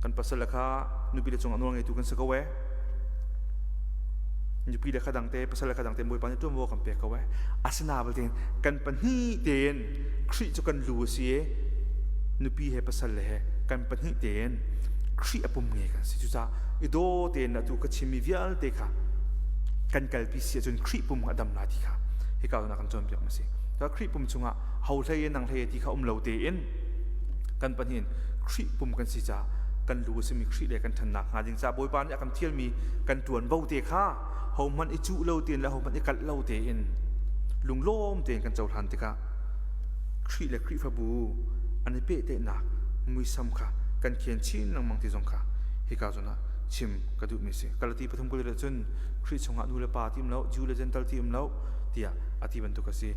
kan pasal le kha nupi le cungah nawl ngeitu kan si ko ee. Nupi le kha dang te pasal le kha dang te Bawipa nih ṭuanvo kan pek ko ee. Asina belte kan pahnih tein Khrih cu kan lu a si i nupi he pasal le he kan pahnih tein Khrih a pum nge kan si. Cucaah i daw tein atu ka chimmi vialte kha kan kalpi si ahcun Khrih pum a dam lai ti kha hika zawn ah kan cawnpiak ma si. Khrih pum chungah ho hlei nang hlei ti kha um lo tein kan pahnih in Khrih pum kan si caah kan lu a simi Khrih le kan ṭhannak hnga ding caah Bawipa nih a kan thialmi kan ṭuanvo te kha hohmanh i cuh lo tein le hohmanh i kalh lo tein lunglawm tein kan cohlan tikah Khrih le Khrihfabu an i pehtlaihnak muisam kha kan khen chin lengmang ti zong kha hika zawn ah chim ka duhmi si. Galati pathum kul cun Khrih chungah nu le pa ti um lo, Jew le Gentile ti um lo tiah a ti bantuk a si.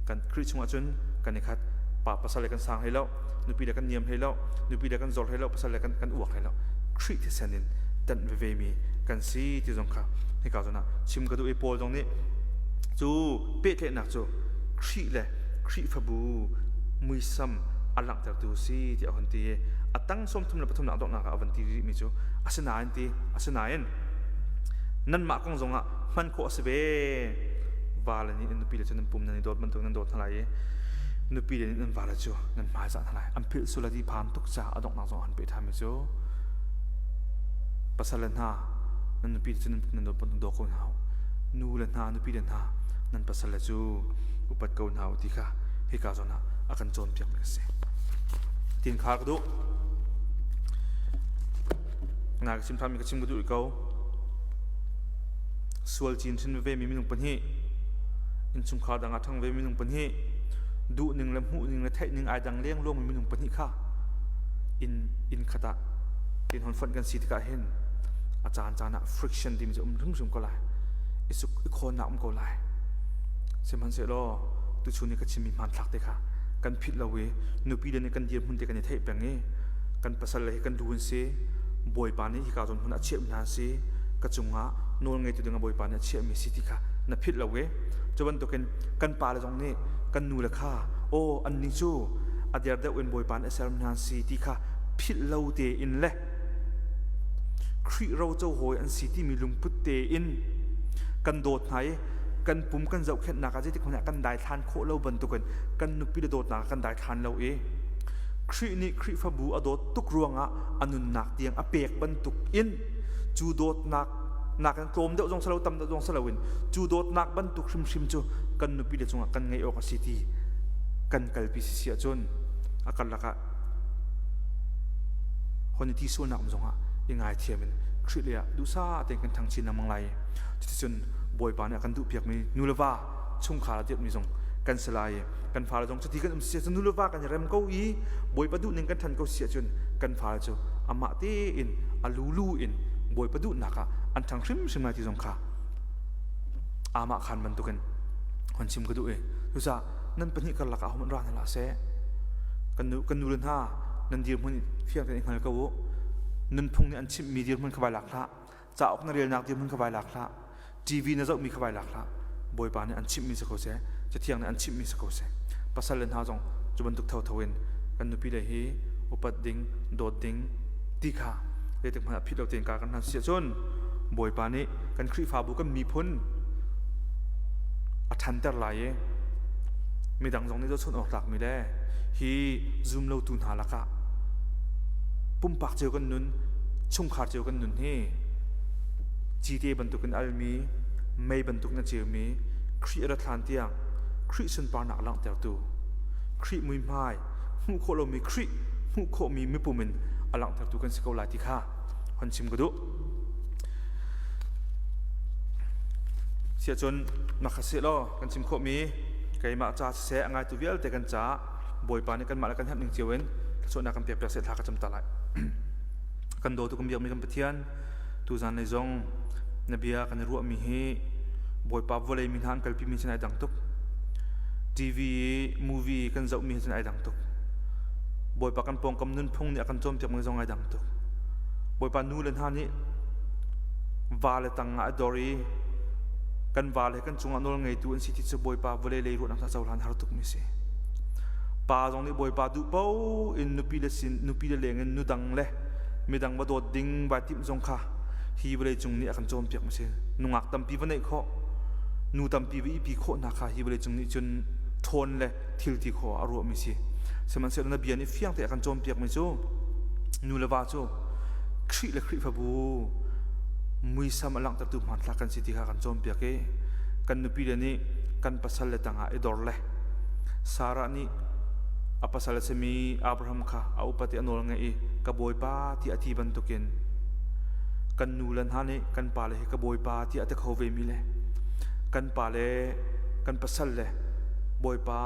Kan Khrih chungah cun kan i khat pa pasal le kan sang hlei lo, nupi le kan niam hlei lo, nupi le kan zor hlei lo, pasal le kan kan uak hlei lo. Khrih thisen in tanh veve mi kan si ti zong kha hika zawn ah chim ka duh i Paul zong nih cu pehtlaihnak cu Khrih le Khrihfabu muisam a langhtertu si tiah a hun ti i a tang 33 nak donghnak ah a van ti rihmi cu asinain ti asinain nanmah kong zongah hman khawh a si ve vale nih nan nupi le cu nan pum nan i dawt bantuk nan dawt hna lai i nupi le nih nan vale cu nan hmaizah hna lai an philh sul a ti phan tuk caah a donghnak zong an pe ṭhanmi cu pasal le hna nan nupi le cu nan pum nan dawt bantuk daw ko hna u nu le hna nupi le hna nan pasal le cu upat ko hna u ti kha hika zawn ah a kan cawnpiakmi a si. Tin khar ka duh. Nga ka chim ṭhanmi ka chim ka duh ko. Sual cin hrin veve mi minung pahnih, innchungkhar dang ah ṭhang ve minung pahnih, duhning le hmuhning le theihning ai dang lengluang mi minung pahnih kha inn inn khat ah inn hon fonh kan si tikah hin a caan caan ah friction timi cu um hrimhrim ko lai. I suk i khawnnak um ko lai. Sihmanhsehlaw tuchun i ka chimmi hmanthlak te kha kan philh lo i nupi le nih kan dirhmun te kan i theih peng i kan pasal le hi kan lu an si bawipa nih hika zawn hmun ah chiahmi hna an si ka cungah nawl ngeitu ding ah bawipa nih a chiahmi si ti kha na philh lo i cu bantukin kan pale zong nih kan nu le kha aw annih cu a der deuh in bawipa nih a sermi hna an si ti kha philh lo tein le Khrih roco hawi an si timi lungput tein kan dawt hna i kan pum kan zohkhenhnak ah zeitik hmanh ah kan daithlan khawh lo bantukin kan nupi le dawtnak ah kan daithlan lo i Khrih nih Khrihfabu a dawt tuk ruangah a nunnak tiang a pek bantuk in cu dawtnak nakin tlawm deuh zong si lo tam deuh zong si loin cu dawtnak bantuk hrimhrim cu kan nupi le cungah kan ngeih awk a si ti kan kalpi si si ahcun a karlak ah hon i ti sualnak um zongah i ngaithiam in Khrih lei ah duhsah tein kan ṭhang chin lengmang lai. Cuticun Bawipa nih a kan duhpiakmi nu le va chungkhar a dirhmi zong kan si lai i kan fale zong cuti kan um si ahcun nu le va kan i rem ko i Bawipa duhning kan ṭhan ko si ahcun kan fale cu amah tein a lulu in Bawipa duhnak ah an ṭhang hrimhrim lai ti zong kha amah khan bantukin hon chim ka duh i cucaah nan pahnih karlak ah hon ra hna hlah seh kan nu kan nu le hna nan dirhmun fiang tein i hngal ko u nunphung nih an chimhmi dirhmun kha vai lak hlah cauk na relnak dirhmun kha vai lak hlah TV na zohmi kha vai lak hlah Bawipa nih an chimhmi si ko seh Cathiang nih an chimhmi si ko seh pasal le hna zong cu bantuk thotho in kan nupi le hi upat ding dawt ding ti kha zeitik hmanh ah phit lo tein kar kan hlan si ahcun Bawipa nih kan Khrihfabu kan miphun a ṭhanter lai i midang zong nih zohchunh awk tlakmi le hi zumlotu hna lakah pumpak cio kan nun chungkhar cio kan nun hi cite bantukin almi mei bantukin a ceumi Khrih a rat hlan tiang Khrih sunparnak langhtertu Khrih muihmai hmuh khawh lomi Khrih hmuh khawhmi mipum in a langhtertu kan si ko lai ti kha hon chim ka duh. Siahcun makha seh law kan chim khawhmi keimah ca siseh a ngaitu vialte kan caah Bawipa nih kanmah le kan herh ning cio in thluachuahnak kan pek piak seh thla ka cam ta lai. Kan dawtu kan biakmi kan Pathian tuzan lei zong na bia kan i ruahmi hi Bawipa vawlei mi hna an kalpimi sin ai dang tuk. TV movie kan zohmi he cun ai dang tuk. Bawipa kan pawngkam nunphung nih a kan cawnpiakmi zong ai dang tuk. Bawipa nu le hna nih va le tang ah a dor i kan va le kan cungah nawl ngeitu an si ti cu Bawipa vawlei lei ruahnak cohlan har tukmi si. Pa zong nih Bawipa duh paoh in nupi le sin nupi le leng in nudang le midang va dawt ding vai timh zong kha hi vawlei cung nih a kan cawnpiak mi si. Nungak tampi va neih khawh, nu tampi va ihpi khawh hna kha hi vawlei cung nih cun ṭhawn le thil ti khawh a ruahmi si. Sihmanhsehlaw na bia nih fiang te a kan cawnpiakmi cu nu le va cu Khrih le Khrihfabu muisam a langhtertu hmanthlak kan si ti kha kan cawnpiak i kan nupi le nih kan pasal le tangah i dor le Sarah nih a pasal a simi Abraham kha a upat i a nawl ngaih i ka bawipa tiah a ti bantukin kan nu le hna nih kan pale hi ka bawipa tiah a ti kho vemi le kan pale kan pasal le bawipa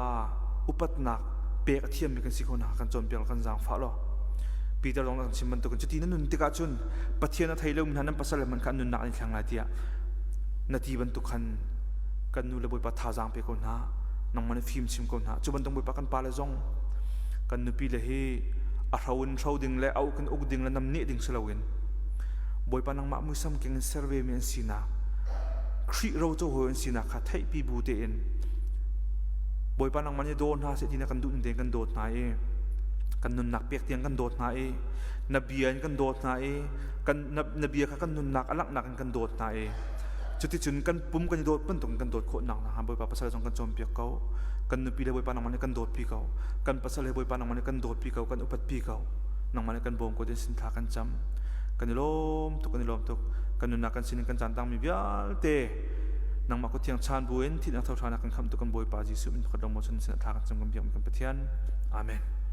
upatnak pek a thiammi kan si ko hna kan cawnpiak kan zaangfah law Peter zong kan chim bantukin cuti na nun tikah cun Pathian a thei lomi hna nan pasal le hmanh kha an nunnak an i thleng lai tiah na ti bantuk khan kan nu le bawipa thazaang pe ko hna nangmah nih fim chim ko hna cu bantuk bawipa kan pale zong kan nupi le hi a hro in hro ding le a uk in uk ding le nam neh ding si loin bawipa nangmah muisam keng in ser ve mi an sinak Khrih ro co hawi an sinak kha theihpi bu tein Bawipa nangmah nih daw hna seh ti na kan duh ning tein kan dawt hna i kan nunnak pek tiang kan dawt hna i na bia in kan dawt hna i kan na bia kha kan nunnak a langhnak in kan dawt hna i cuticun kan pum kan i dawt bantuk in kan dawt khawh nak hnga Bawipa pasal zong kan cawnpiak ko kan nupi le Bawipa nangmah nih kan dawtpi ko kan pasal he Bawipa nangmah nih kan dawtpi ko kan upatpi ko nangmah nih kan bawm ko din sin thla kan cam kan i lawm tuk kan i lawm tuk kan nunnak kan sining kan caan tangmi vialte nangmah kut thiang chan buin thihnak tho ṭhan kan khamhtu kan Bawipa Jesuh min pakhat lawng maw sun sin thla kan cam kan biak kan Pathian. Amen.